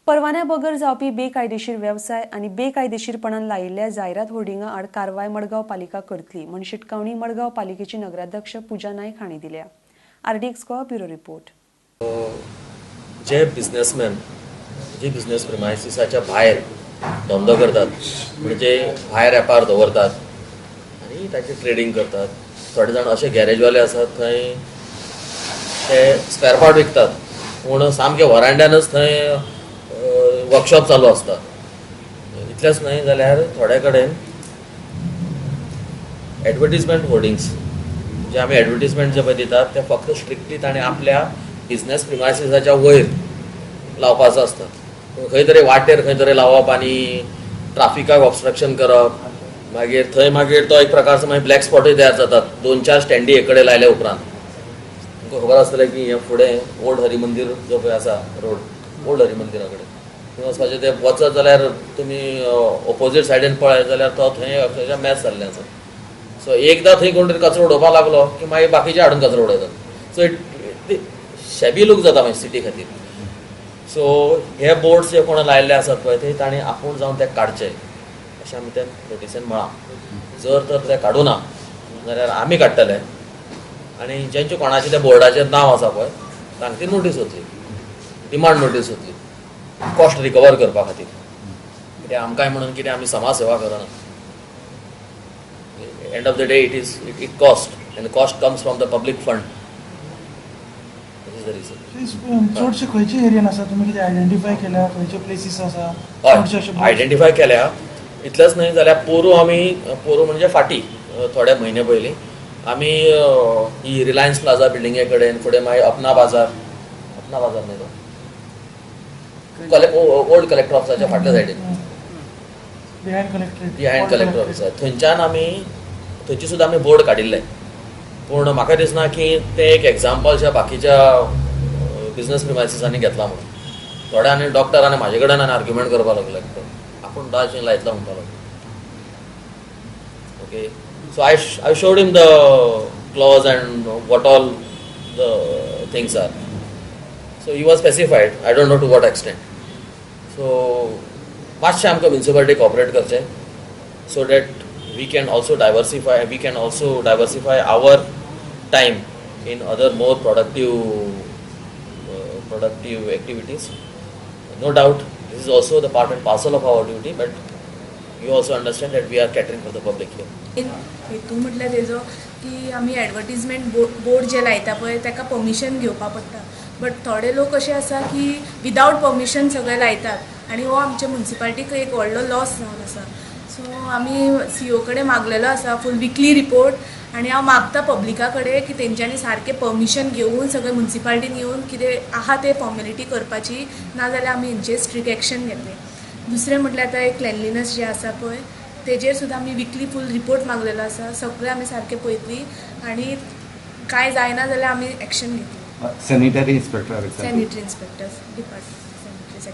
परवान्या बगर जावपी बेकायदेशीर वेवसाय आनी बेकायदेशीरपणान लायिल्ल्या जायरात होर्डिंगा आड कारवाय मडगांव पालिका करतली म्हण शिटकावणी मडगांव पालिकेची नगराध्यक्ष पूजा नायक हांणी दिल्या. RDX Goa bureau report. जे बिझनेसमॅन जे बिझनेस प्रिमायसिसाच्या भायर धंदो करतात, म्हणजे भायर वेपार दवरतात आनी ताचें ट्रेडींग करतात. थोडे जाण अशे गॅरेजवाले आसात, थंय ते स्पेर पार्ट विकतात, पूण सामके वरांड्यानच थंय वर्कशॉप चालू आसता. इतलेंच न्हय जाल्यार थोड्या कडेन एडवर्टीजमेंट होर्डिंग्स जे आमी एडवर्टीजमेंट जे पळय दितात, ते फक्त स्ट्रिक्टली ताणें आपल्या बिझनेस प्रिमायसिसाच्या वयर लावपाचो आसता. खंय तरी वाटेर खंय तरी लावप आनी ट्राफिकाक ऑबस्ट्रक्शन करप, मागीर थंय मागीर तो एक प्रकारचो मागीर ब्लॅक स्पॉटूय तयार जातात. दोन चार स्टँडी एक कडेन लायल्या उपरांत तुमकां खबर आसतलें की हें फुडें ओल्ड हरी मंदीर जो पळय आसा रोड, ओल्ड हरी मंदिरा कडेन थंय वचपाचें, ते वचत जाल्यार तुमी ओपोजीट सायडीन पळयत जाल्यार तो थंय अक्षरशा मॅस जाल्लें आसा. सो एकदां थंय कोण तरी कचरो उडोवपाक लागलो की मागीर बाकीचे हाडून कचरो उडयतात. सो it शेबी लूक जाता मागीर सिटी खातीर. सो हे बोर्ड्स जे कोण लायल्ले आसात पळय, ते ताणें आपूण जावन ते काडचे अशें आमी त्या नोटिसेन म्हळां. जर तर ते काडूना जाल्यार आमी काडटले आनी जेंचे कोणाचे त्या बोर्डाचेर नांव आसा पळय, तांकां ती नोटीस वतली, डिमांड नोटीस वतली कॉस्ट रिकवर करपा खातीर. कित्याक आमकांय म्हणून कितें आमी समाज सेवा करना. End of the day it cost and cost comes from the public fund. This is the reason. चडशे खंयचे एरियन आसा? तुमी कितें आयडेंटिफाय केल्या, खंयचे प्लेसीस आसा चडशे अशे? हय, आयडेंटिफाय केल्या. इतलेंच न्हय जाल्यार पोरूं आमी, पोरूं म्हणजे फाटीं थोडे म्हयने पयलीं आमी ही रिलायन्स प्लाझा बिल्डिंगे कडेन, फुडें मागीर अपना बाजार, अपना बाजार न्हय, तो ओल्ड कलेक्टर ऑफिसाच्या फाटल्या सायडीन. Behind collectorate. Behind collector ऑफिसार, थंयच्यान आमी, थंयची सुद्दां आमी बोर्ड काडिल्ले. पूण म्हाका दिसना की तें एक एग्जाम्पल ज्या बाकीच्या बिझनस प्रिमायसिसांनी घेतला म्हणून. थोडे आनी डॉक्टर आनी म्हाजे कडेन आनी आर्ग्युमेंट करपाक लागले, आपूण दाशी लायतलो म्हणपाक लागलो. Okay, so I showed him the clause and what all the things are, so he was pacified. I don't know to what extent. So मातशें आमकां म्युनिसिपालिटी कॉपरेट करचें so that we can also diversify our time in other more productive activities. No doubt this is also the part and parcel of our duty, but you also understand that we are catering for the public here. हेतू म्हटल्यार तेजो की आमी advertisement board जे लायता पळय, ताका permission घेवपा पडटा. बट थोडे लोक अशे आसा की विदावट परमिशन सगळे लायतात आनी हो आमच्या मुन्सिपालिटीक एक व्हडलो लॉस जावन आसा. सो आमी सीओ कडेन मागलेलो आसा फूल विकली रिपोर्ट आनी हांव मागता पब्लिका कडेन की तेंच्यांनी सारकें परमिशन घेवन सगळें मुन्सिपालिटीन येवन कितें आहा ते फॉर्मेलिटी करपाची, नाजाल्यार आमी हेंचेर स्ट्रिक्ट एक्शन घेतले. दुसरें म्हटल्यार आतां एक क्लेनलिनस जें आसा पळय, तेजेर सुद्दां आमी विकली फूल रिपोर्ट मागलेलो आसा. सगळें आमी सारकें पळयतली आनी कांय जायना जाल्यार आमी एक्शन घेतली. Sanitary inspector. Sanitary inspectors department.